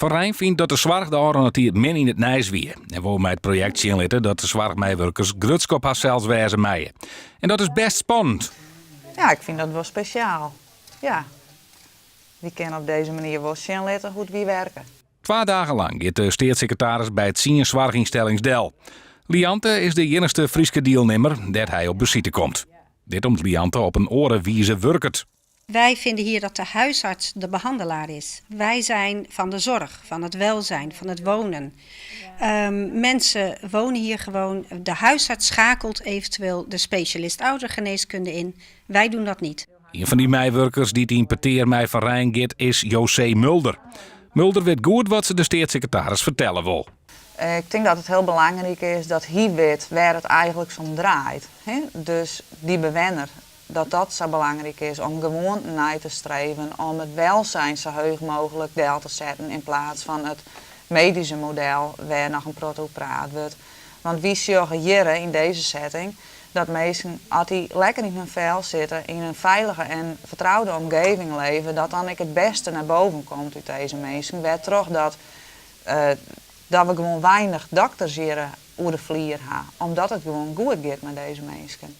Van Rijn fynt dat de soarch de ôfrûne tiid min yn it nijs wie en wol mei it projekt sjen litte dat de soarchmeiwurkers grutsk op harsels wêze meie. En dat is bêst spannend. Ja, ik fyn dat wol spesjaal. Ja. Wy kinne op dizze manier wol sjen litte hoe't wy werke. Twa dagen lang giet de steatssekretaris by tsien soarchynstellings del. Liante is de iennichste Fryske dielnimmer dêr't hy op besite komt. Dit om't Liante op in oare wize wurket. Wij vinden hier dat de huisarts de behandelaar is. Wij zijn van de zorg, van het welzijn, van het wonen. Mensen wonen hier gewoon. De huisarts schakelt eventueel de specialist ouderengeneeskunde in. Wij doen dat niet. Ien fan dy meiwurkers dy't yn petear mei Van Rijn giet is José Mulder. Mulder wit goed wat se de steatssekretaris fertelle wol. Ik tink dat it hiel belangryk is dat hy wit wêr it eigenliks om draait. Dus dy bewenner, dat dat sa belangryk is om gewoanten nei te streven, om it welzijn sa heech mooglik del te setten yn plaats fan it medyske model wêr noch in protte oer praat wurdt. Want wy sjogge hjir yn dizze setting dat minsken, as dy lekker yn hun fel sitte, yn in feilige en fertroude omgeving leve, dat dan ek it bêste nei boven komt út dizze minsken, wêrtroch dat dat we gewoan weinich dokters hjir oer de flier ha, omdat it gewoan goed giet mei dizze minsken.